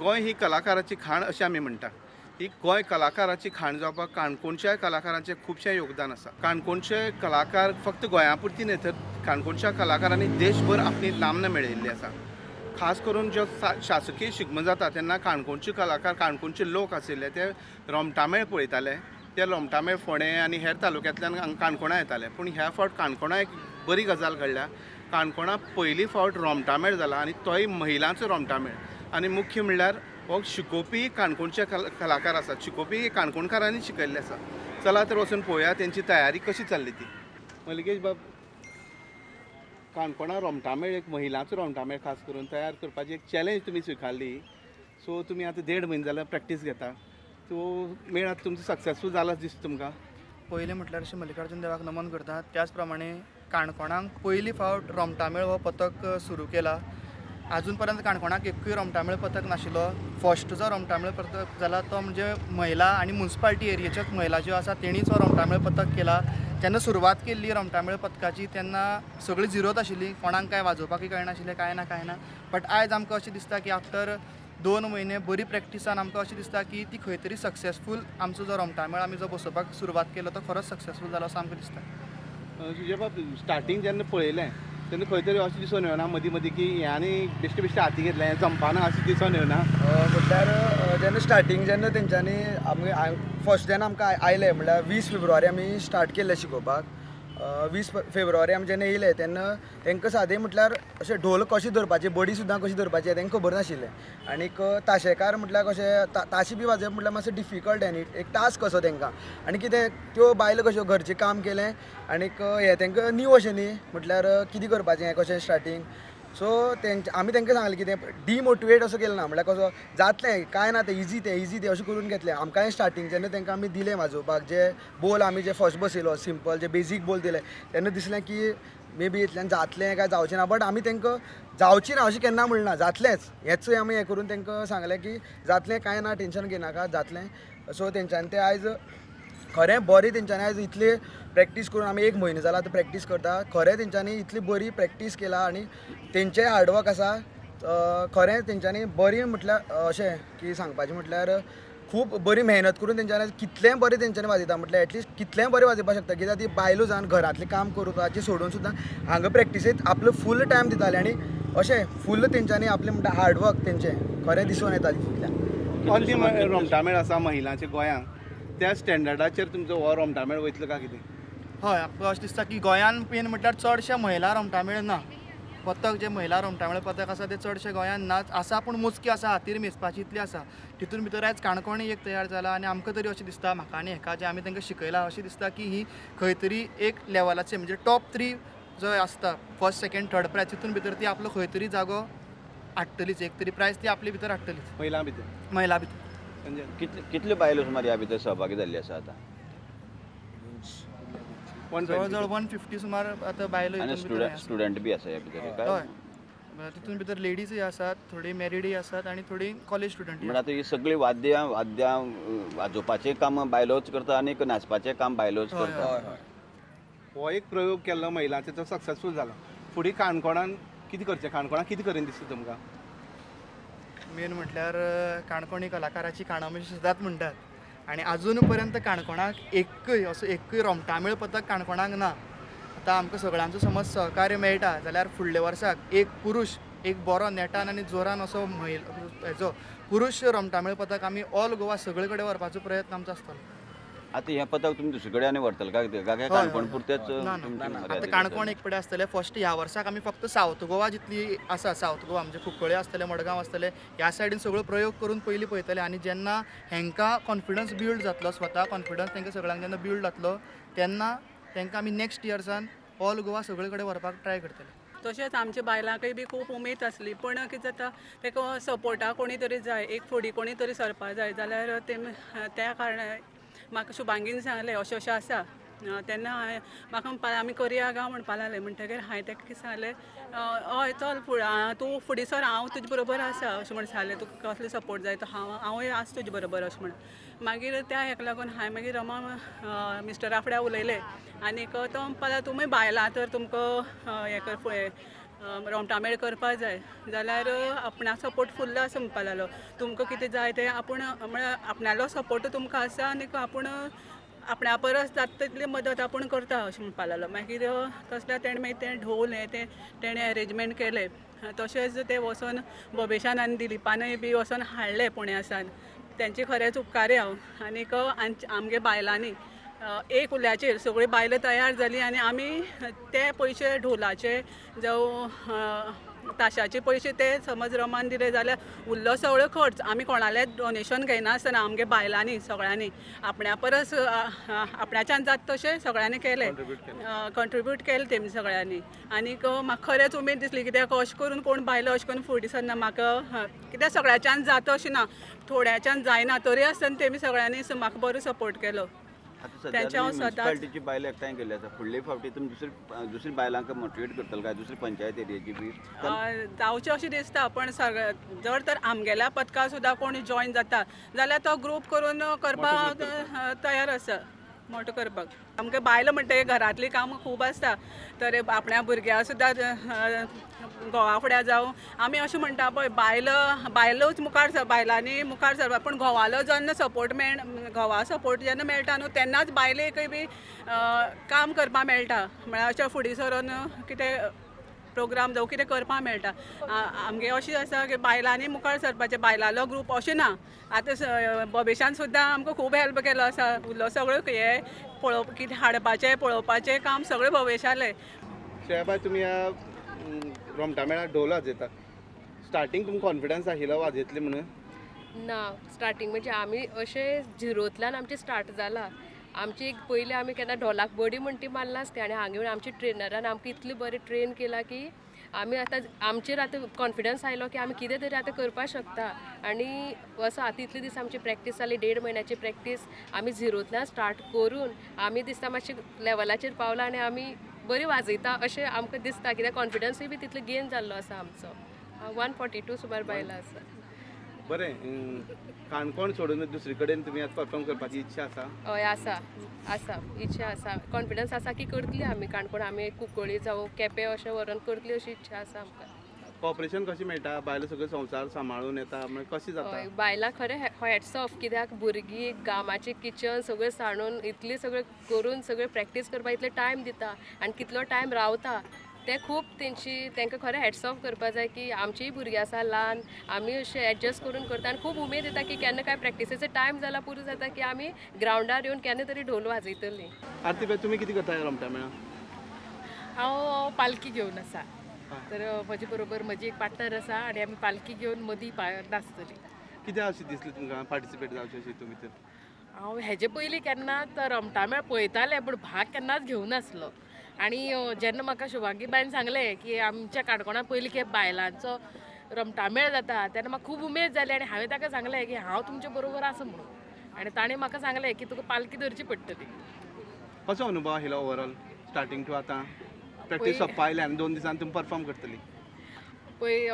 गोंय ही कलाकाराची खाण अशें आमी म्हणटा. ही गोंय कलाकाराची खाण जावपाक काणकोणच्या कलाकारांचें खुबशें योगदान आसा. काणकोणचे कलाकार फक्त गोंया पुरती न्हय तर काणकोणच्या कलाकारांनी देशभर आपली नामना मेळयल्ली आसा. खास करून ज्यो शासकीय शिगमो जाता तेन्ना काणकोणचे कलाकार, काणकोणचे लोक आशिल्ले ते रोमटामेळ पळयताले. ते रोमटामेळ फोंडें आनी हेर तालुक्यांतल्यान काणकोणा येताले. पूण ह्या फावट काणकोणा एक बरी गजाल घडल्या. काणकोणा पयली फावट रोमटामेळ जाला आनी तोय महिलांचो रोमटामेळ. आनी मुख्य म्हणल्यार हो शिकोवपी काणकोणचे कलाकार आसात, शिकोवपी काणकोणकारांनी शिकयल्ले आसा. चला तर वचून पळोवया तेंची तयारी कशी चल्ली ती. मलिकेश बाब, काणकोणा रोमटामेळ एक महिलांचो रोमटामेळ खास करून तयार करपाची एक चॅलेंज तुमी स्विकारली. सो तुमी आतां 1.5 म्हयने जाल्यार प्रॅक्टीस घेता, सो मेळ आतां तुमचो सक्सेसफूल जाला दिसता तुमकां? पयलें म्हटल्यार अशें मल्लिकार्जून देवाक नमन करता. त्याच प्रमाणे काणकोणाक पयली फावट रोमटामेळ हो पथक सुरू केला. आजून पर्यंत काणकोणाक एकूय रोमटामेळ पथक नाशिल्लो. फर्स्ट जो रोमटामेळ पथक जाला तो म्हणजे महिला आनी मुन्सिपालिटी एरियेच्योच महिला ज्यो आसा तेणीच हो रोमटामेळ पथक केला. जेन्ना सुरवात केल्ली रोमटामेळ पथकाची तेन्ना सगळी झिरोत आशिल्ली, कोणाक कांय वाजोवपाकूय कळनाशिल्लें, कांय ना कांय ना. बट आयज आमकां अशें दिसता की आफ्टर 2 म्हयने बरी प्रॅक्टिसान आमकां अशें दिसता की ती खंय तरी सक्सेसफूल आमचो जो रोमटामेळ आमी जो बसोवपाक सुरवात केलो तो खरोच सक्सेसफूल जालो असो आमकां दिसता. सुजय बाब, स्टार्टींग जेन्ना पळयलें तेन्ना खंय तरी अशें दिसून येवना मदीं मदीं की हें आनी बेश्टे बेश्टे हाती घेतलें, हें जमपाना अशें दिसून येवना? म्हटल्यार जेन्ना स्टार्टींग जेन्ना तेंच्यांनी आमी फर्स्ट जेन्ना आमकां आयले म्हळ्यार 20 फेब्रुवारी आमी स्टार्ट केल्लें शिकोवपाक. 20 फेब्रुवारी आमी जेन्ना येयले तेन्ना तांकां सादें म्हटल्यार अशें ढोल कशें धरपाचें, बडी सुद्दां कशी धरपाची तांकां खबर नाशिल्लें. आनीक ताशेकार म्हटल्यार कशें ताशे बी वाजोवप म्हटल्यार मातशें डिफिकल्ट आनी एक टास्क कसो तांकां. आनी कितें त्यो बायलो कश्यो घरचें काम केलें आनीक हें तांकां न्यू अशें न्ही म्हटल्यार कितें करपाचें हें कशें स्टार्टींग. सो तेंचे आमी तांकां सांगलें कितें डिमोटिवेट असो केलें ना, म्हळ्यार कसो जातलें कांय ना तें इजी तें इजी तें अशें करून घेतलें. आमकांय स्टार्टींग जेन्ना तांकां आमी दिलें वाजोवपाक, जे बोल आमी जे फर्स्ट बसयलो सिंपल जे बेजीक बोल दिले तेन्ना दिसलें की मे बी इतल्यान जातलें काय जावचें ना. बट आमी तांकां जावचें ना अशें केन्ना म्हणना, जातलेंच हेंच आमी हें करून तांकां सांगलें की जातलें कांय ना, टेंशन घेयनाका, जातलें. सो तेंच्यांनी तें आयज खरें बरें तेंच्यांनी आयज इतली प्रॅक्टीस करून आमी 1 म्हयनो जाला आतां प्रॅक्टीस करता. खरें तेंच्यांनी इतली बरी प्रॅक्टीस केला आनी तेंचें हार्डवर्क आसा. खरें तेंच्यांनी बरी म्हटल्यार अशें की सांगपाचें म्हटल्यार खूब बरी मेहनत करून तेंच्यांनी कितलेंय बरें तेंच्यांनी वाजयता, म्हटल्यार एटलिस्ट कितलेंय बरें वाजोवपाक शकता. कित्याक ती बायलो जावन घरांतलें काम करपाचें सोडून सुद्दां हांगा प्रॅक्टिसेक आपलो फूल टायम दिताले आनी अशें फूल तेंच्यांनी आपलें म्हणटा हार्डवर्क तेंचें खरें दिसून येता तितूंतल्यान. ऑनली रोमटामेळ आसा महिलांचे गोंयांत, त्या स्टँडर्डाचेर तुमचो हो रोमटामेळ वयतलो काय कितें? हय, आमकां अशें दिसता की गोंयांत मेन म्हटल्यार चडशे महिला रोमटामेळ ना. पथक जे महिला रोमटामेळ पथक आसा ते चडशे गोंयांत नाच आसा, पूण मोजकी आसा, हातीर मेजपाची इतली आसा. तितून भितर आयज काणकोण एक तयार जाला आनी आमकां तरी अशें दिसता, म्हाका आनी हेका जें आमी तांकां शिकयलां अशें दिसता की ही खंय तरी एक लेवलाचे म्हणजे टॉप 3 जो आसता फर्स्ट सेकेंड थर्ड प्रायज तितून भितर ती आपलो खंय तरी जागो हाडटलीच, एक तरी प्रायज ती आपले भितर हाडटलीच महिलां भितर. महिला भितर कितल्यो बायलो सुमार ह्या भितर सहभागी जाल्ली आसा आतां? जवळ जवळ 150 सुमार आतां बायलो. आनी स्टुडंट बी आसा ह्या भितर? हय, तितून भितर लेडीजय आसात, थोडी मॅरिडय आसात आनी थोडी कॉलेज स्टुडंट. म्हणल्यार आतां ही सगळीं वाद्यां वाद्यां वाजोवपाचें काम बायलोच करता आनी नाचपाचें काम बायलोच करता. हो एक प्रयोग केल्लो महिलांचो तो सक्सेसफूल जाला. फुडें काणकोणान कितें करचें, काणकोणान कितें करीन दिसता तुमकां? मेन म्हटल्यार काणकोण ही कलाकाराची खाणां अशी सदांच म्हणटात आनी आजून पर्यंत काणकोणाक एकूय असो एकूय रोमटामेळ पथक काणकोणाक ना. आतां आमकां सगळ्यांचो समज सहकार्य मेळटा जाल्यार फुडल्या वर्साक एक पुरूश एक बरो नेटान आनी जोरान असो हेजो पुरूश रोमटामेळ पथक आमी ऑल गोवा सगळे कडेन व्हरपाचो प्रयत्न आमचो आसतलो. आतां हें पथक तुमी दुसरे कडेन आनी व्हरतले काय कितें? काय काणकोण पुरतेच? आतां काणकोण एक कडेन आसतलें. फर्स्ट ह्या वर्साक आमी फक्त सावथ गोवा जितली आसा, सावथ गोवा म्हणजे कुंकळे आसतलें, मडगांव आसतलें, ह्या सायडीन सगळो प्रयोग करून पयलीं पळयतले आनी जेन्ना हेंकां कॉन्फिडन्स बिल्ड जातलो, स्वता कॉन्फिडन्स तांकां सगळ्यांक जेन्ना बिल्ड जातलो तेन्ना तांकां आमी नेक्स्ट इयर्सान ऑल गोवा सगळे कडेन व्हरपाक ट्राय करतले. तशेंच आमच्या बायलांकय बी खूब उमेद आसली, पण कितें जाता ताका सपोर्टाक कोणी तरी जाय, एक फुडें कोणी तरी सरपाक जाय जाल्यार ते त्या कारणान म्हाका शुभांगीन सांगलें अशें अशें आसा. तेन्ना हांवें म्हाका म्हणपाक आमी करया गा म्हणपाक लागलें. म्हणटगीर हांवें ताका कितें सांगलें, हय चल फुडें तूं फुडें सर, हांव तुजे बरोबर आसा अशें म्हण सांगलें. तुका कसलो सपोर्ट जाय तो हांवूय आसा तुजे बरोबर अशें म्हण. मागीर त्या हेका लागून हांवें मागीर रमा मिस्टरा फुडें उलयलें आनीक तो म्हणपाक लागलो तुमी बायलां तर तुमकां हें कर रोमटामेळ करपा जाय जाल्यार आपणा सपोर्ट फुल्ल आसा म्हणपा लागलो. तुमकां कितें जाय तें आपूण म्हळ्यार आपणालो सपोर्ट तुमकां आसा आनी आपूण आपणा परस जाता तितली मदत आपूण करता अशें म्हणपा लागलो. मागीर तसल्या तेणें मागीर तें ढोल हें तें तेणें एरेंजमेंट केलें. तशेंच ते वचोन बबेशान आनी दिलीपानय बी वचोन हाडले पुण्यासान, तेंचे खरेंच उपकारी हांव. आनीक आमगे बायलांनी एक उल्याचेर सगळीं बायलां तयार जालीं आनी आमी ते पयशे ढोलाचे जावं ताशाचे पयशे ते समज रमान दिले जाल्यार उरलो सगळो खर्च आमी कोणालें डोनेशन घेयनासतना आमगे बायलांनी सगळ्यांनी आपण्या परस आपणाच्यान जाता तशें सगळ्यांनी केलें, कंट्रिब्यूट केलें तेमी सगळ्यांनी. आनीक म्हाका खरेंच उमेद दिसली कित्याक अशें करून कोण बायलो अशें करून फुडें सरना. म्हाका कित्याक सगळ्याच्यान जाता अशें ना, थोड्याच्यान जायना, तरी आसतना तेमी सगळ्यांनी म्हाका बरो सपोर्ट केलो. आतां मुन्सिपालिटीची बायलां एकठांय केल्ली आसा, फुडले फावटी तुमी दुसरी बायलांक मोटिवेट करतले काय दुसरी पंचायत एरियेची बी जावचें अशें दिसता. पण जर तर आमगेल्या पथका सुद्दां कोण जॉयन जाता जाल्यार तो ग्रूप करून करपाक तयार आसा, मोटो करपाक. आमकां बायलां म्हणटा घरांतलीं कामां खूब आसता, तर आपल्या भुरग्यां सुद्दां घोवा फुड्यां जावं आमी अशें म्हणटा पळय बायलोच मुखार सर, बायलांनी मुखार सरपाक, पूण घोवालो जेन्ना सपोर्ट घोवा सपोर्ट जेन्ना मेळटा न्हू तेन्नाच बायलेकय बी काम करपाक मेळटा. म्हळ्यार अशें फुडें सरोन कितें प्रोग्राम जावं कितें करपाक मेळटा. आमगे अशें आसा की बायलांनी मुखार सरपाचें, बायलांलो ग्रूप अशें ना. आतां बबेशान सुद्दां आमकां खूब हेल्प केलो आसा, उरलो सगळें हें पळोवप कितें हाडपाचें पळोवपाचें काम सगळें भवेशालें. श्रेयाबाय, तुमी ह्या रोमटामेळार ढोल वाजयता, स्टार्टींग तुमकां कॉन्फिडन्स आशिल्लो वाजयतली म्हणून? ना, स्टार्टींग म्हणजे आमी अशें झिरोंतल्यान आमचें स्टार्ट जाला. आमची एक पयलीं आमी केन्ना ढोलाक बडी म्हण ती मारनासली आनी हांगा येवन आमच्या ट्रेनरान आमकां इतली बरें ट्रेन केला की आमी आतां आमचेर आतां कॉन्फिडन्स आयलो की आमी कितें तरी आतां करपाक शकता. आनी असो आतां इतले दीस आमची प्रॅक्टीस जाली, 1.5 म्हयन्याची प्रॅक्टीस आमी झिरोंतल्यान स्टार्ट करून आमी दिसता मातशें लेवलाचेर पावला आनी आमी बरी वाजयता अशें आमकां दिसता, कित्याक कॉन्फिडन्सूय बी तितलो गेन जाल्लो आसा आमचो. 142 सुमार बायलां आसा. बरें, काणकोण सोडून दुसरी कडेन तुमी आतां परफॉर्म करपाची इच्छा आसा? हय, आसा, आसा इच्छा आसा, कॉन्फिडन्स आसा की करतली आमी. काणकोण आमी कुंकळी जावं केपें अशें व्हरोन करतली अशी इच्छा आसा आमकां. कॉपरेशन कशें मेळटा? बायलां सगळें संवसार सांबाळून येता, मागीर कशें जाता? बायलां खरें हॅट्स ऑफ, कित्याक भुरगीं कामाचें किचन सगळें सांडून इतलें सगळें करून सगळें प्रॅक्टीस करपाक इतलें टायम दिता आनी कितलो टायम रावता तें खूब तेंची तांकां खरें हॅट्स ऑफ करपाक जाय की आमचीय भुरगीं आसा ल्हान, आमी अशें एडजस्ट करून करता आनी खूब उमेद येता की केन्ना काय प्रॅक्टिसेचो टायम जाला पुरो जाता की आमी ग्रावंडार येवन केन्ना तरी ढोल वाजयतलीं. आरती बाय, तुमी कितें करता रोमटामेळा? हांव पालखी घेवन आसा, तर म्हजे बरोबर म्हजी एक पार्टनर आसा आनी आमी पालखी घेवन मदीं नाचतलीं. कितें अशें दिसलें तुमकां पार्टिसिपेट जावचें अशें तुमी? तर हांव हेजे पयलीं केन्नाच रोमटामेळ पळयतालें पूण भाग केन्नाच घेवनासलो. आनी जेन्ना म्हाका शुभांगी बायन सांगलें की आमच्या काणकोणांत पयलीं खेप बायलांचो रोमटामेळ जाता तेन्ना म्हाका खूब उमेद जाली आनी हांवें ताका सांगलें की हांव तुमचे बरोबर आसा म्हणून, आनी ताणें म्हाका सांगलें की तुका पालखी धरची पडटली. कसो अनुभव आशिल्लो ओवरऑल स्टार्टींग टू आतां प्रॅक्टीस सोंपपा आयल्या आनी 2 दिसान तुमी परफॉर्म करतली? पळय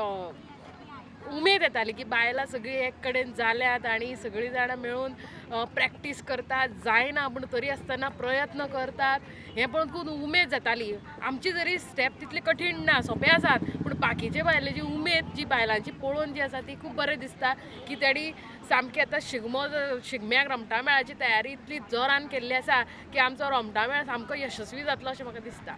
उमेद येताली की बायलां सगळीं एक कडेन जाल्यात आनी सगळीं जाणां मेळून प्रॅक्टीस करतात, जायना पूण तरी आसतना प्रयत्न करतात, हें पळोवन खूब उमेद जाताली. आमची जरी स्टेप तितली कठीण ना, सोंपे आसात, पूण बाकीचे बायलेची उमेद जी बायलांची पळोवन जी आसा ती खूब बरें दिसता की तेणी सामकी आतां शिगमो शिगम्याक रोमटामेळाची तयारी इतली जोरान केल्ली आसा की आमचो रोमटामेळ सामको यशस्वी जातलो अशें म्हाका दिसता.